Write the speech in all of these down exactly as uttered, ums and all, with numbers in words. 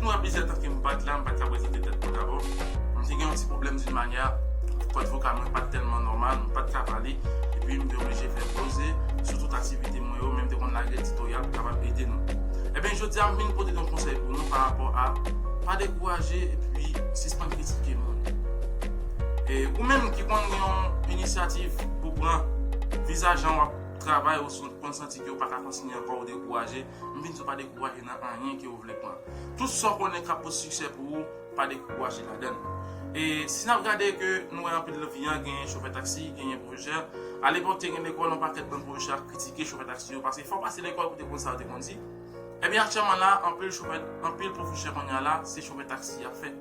Mwen plizyè tan ke m pa t la, m pa t ka prezante tèt mwen dabò. M te gen yon ti pwoblèm d'une manière, kòd vokal mwen pa t tèlman nòmal, m pa t ka pale, epi m te oblije fè poze sou tout aktivite mwen yo, men m te konn lage editoryal pou kapab ede nou. Ebyen, jodi a, m vin pote yon konsèy pou nou pa rapò a pa dekouraje epi sispann kritike moun. E ou menm ki konn gen yon inisyativ pou pran, vizaj jan w ap travay ou konn santi ke w pa ka kontinye ankò, ou dekouraje, m vin di w pa dekouraje nan anyen ke w vle pran. Tout sa w konnen k ap pote siksè pou ou, pa dekouraje ladan l. E si n ap gade ke nou wè anpil nan vi an, genyen chofè taksi, genyen pwofesè. Alepòk, te gen lekòl, yon pakèt bann pwofesè ap kritike chofè taksi yo, paske fò w pase lekòl pou te konn sa yo te konn di. Ebyen, aktyèlman la, anpil chofè, anpil pwofesè kounye a la, se chofè taksi y ap fè.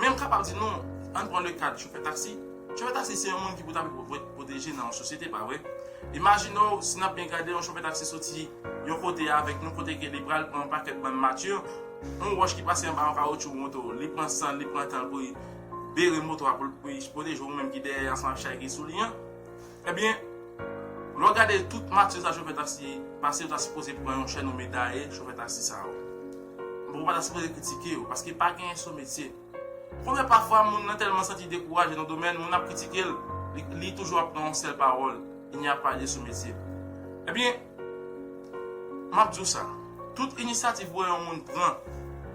Men m kapab di nou, ann pran le ka de chofè taksi. Chofè taksi se yon moun ki pou ta pwoteje nan yon sosyete, pa vre? Imajine w, si n ap byen gade, yon chofè taksi soti yon kote avèk nou, kote ke li pral pran yon pakèt bann mati, yon wòch ki pase anba yon kawotchou moto, li pran san l, li pran tan l pou li bere moto a, pou l, pou li pwoteje ou menm ki dèyè ansanm ak chay ki sou li an. Ebyen, lè w gade tout mati sa chofè taksi pase, yo ta sipoze pran yon chèn ou medaye chofè taksi sa yo. Bon, ou pa ta sipoze kritike yo, paske pa genyen sou metye. Konbyen pafwa moun nan tèlman santi dekouraje nan domèn, moun ap kritike l, li, li toujou ap pran yon sèl pawòl, il n'y a pas de sous-métier. Ebyen, m ap di w sa, tout inisyativ ou wè yon moun pran,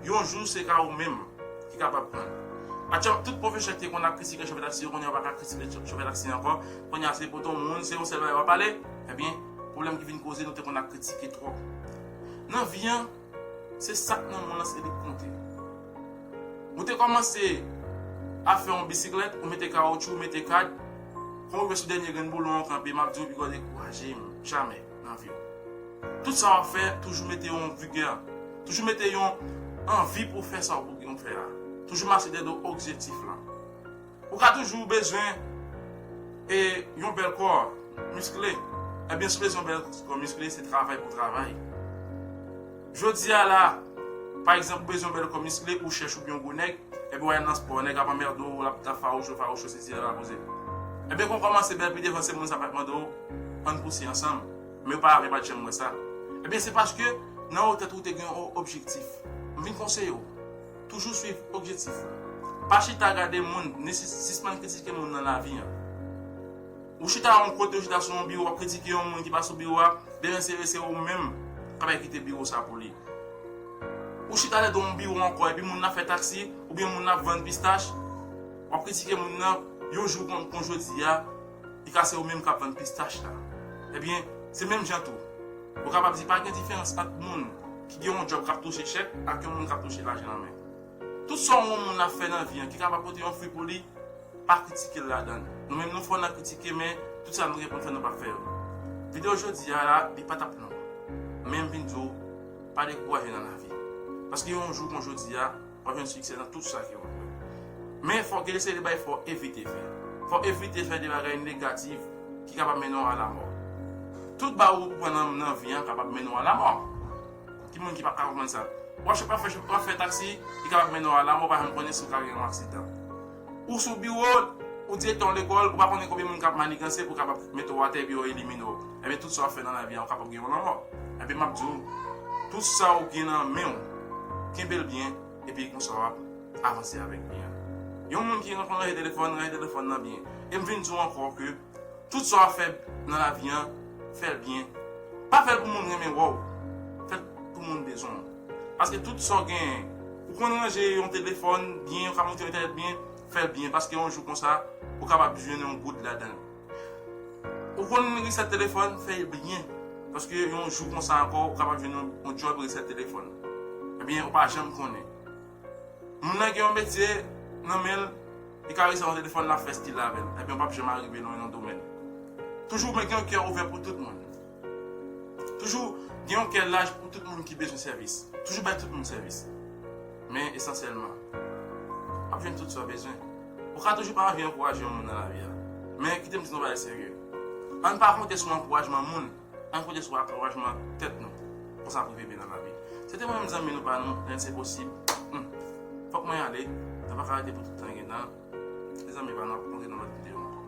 yon jou se ka ou menm ki kapab pran l. Aktyèlman, tout pwofesè ki te konn ap kritike chofè taksi yo, kounye a yo pa ka kritike chofè taksi ankò, kounye a se poto moun, se yon sèl bagay w ap pale, ebyen, pwoblèm ki vin koze nou te konn ap kritike twòp. Nan vi an, se sa k nan men w lan se li k konte. Ou te kòmanse ap fè yon bisiklèt, ou mete kawotchou, ou mete kad, kon w rive sou dènye grenn boulon an kanpe, m ap di w, piga w dekouraje m, jamè nan vi w. Tout sa w ap fè, toujou mete yon vigè, toujou mete yon anvi pou w fè sa w pou gen w fè a. Toujou mache dèyè do objektif lan. Ou ka toujou bezwen e yon bèl kò miskle. Ebyen, si w bezwen yon bèl kò miskle, se travay pou w travay. Jodi a la, pa egzanp, ou bezwen yon bèl kò miskle, ou chèch oubyen yon gwo nèg, epi w al nan spò, nèg ap anmède w, l ap, l ap fawoucho, fawoucho, sezi la poze. Ebyen, kon w kòmanse bèl pi devan, se moun sa ap mande w, ann pouse ansanm. Men yo pa, yo pa t janm wè sa. Ebyen, se paske nan yon tèt ou te gen yon objektif. M vin konseye w, toujou swiv objektif ou. Pa chita gade moun, ni sis-, sispann kritike moun nan lavi an. Ou chita yon kote, ou chita sou yon biwo, w ap kritike yon moun ki pa sou biwo a, demen se, se ou menm k ap kite biwo sa pou li. Ou chita lè de yon biwo ankò, epi moun nan ap fè taksi, oubyen moun nan ap vann pistach, w ap kritike moun nan, yon jou kon, kon jodi a, li ka se ou menm k ap vann pistach la. Ebyen, se menm jan tou. Ou kapab di pa gen diferans ant moun ki gen yon djòb k ap touche chèk ak yon moun k ap touche lajan nan men. Tout sa yon moun ap fè nan vi an ki kapab pote yon fwi pou li, pa kritike l ladan l. Nou menm nou fò nan kritike, men tout sa nou gen pou n fè, nou p ap fè yo. Videyo jodi a la, li pa t ap long. Men m vin di w, pa dekouraje nan lavi. Paske yon jou kon jodi a, w ap jwenn siksè nan tout sa ke w ap fè. Men fò w gen de seri de bagay fò w evite fè. Fò w evite fè de bagay negatif ki kapab mennen w a lamò. Tout ba ou pran nan, nan vi an kapab mennen w a lamò. Ki moun ki pa ka konprann sa? W ap chèche, w ap fè, w ap fè taksi, li kapab mennen w a lamò, w pa janm konnen si w ka gen yon aksidan. Ou sou biwo, ou direktè yon lekòl, ou pa konnen konbyen moun k ap maniganse pou kapab mete w atè epi yo elimine w. Ebyen, tout sa w ap fè nan lavi a, ou kapab gen yon lanmò. Ebyen, m ap di w, tout sa w gen nan men w, kenbe l byen, epi konsa w ap avanse avèk byen. Yon moun ki konn ranje telefòn, ranje telefòn nan byen. E m vin di w ankò ke tout sa w ap fè nan lavi an, fè l byen. Pa fè l pou moun renmen wè w. Fè l pou moun bezwen w. Paske tout sa w genyen, ou konn ranje yon telefòn byen, ou ka monte yon entènèt byen, fè l byen. Paske yon jou konsa, ou kapab jwenn yon goud ladan l. Ou konn reset telefòn, fè l byen. Paske yon jou konsa ankò, ou kapab jwenn yon, yon djòb reset telefòn. Ebyen, ou pa janm konnen. Moun nan gen yon metye nan men l, li ka reset yon telefòn, l ap fè stil avè l. Ebyen, w p ap janm arive lwen nan domèn. Toujou men gen yon kè ouvè pou tout moun. Toujou gen yon kè laj pou tout moun ki bezwen sèvis. Toujou bay tout moun sèvis. Men esansyèlman, w ap jwenn tout sa w bezwen. Ou ka toujou pa anvi ankouraje yon moun nan lavi a. Men kite m di nou bagay serye. Ann pa konte sou ankourajman moun. Ann konte sou ankourajman tèt nou. Konsa pou rive byen nan lavi. Se te mwen menm zanmi nou pa nou, Lenn se posib. Hmm. Fòk mwen ale. Nou pa ka rete pou tout tan gentan. Mezanmi, pa nou ap monte nan lòt videyo ankò.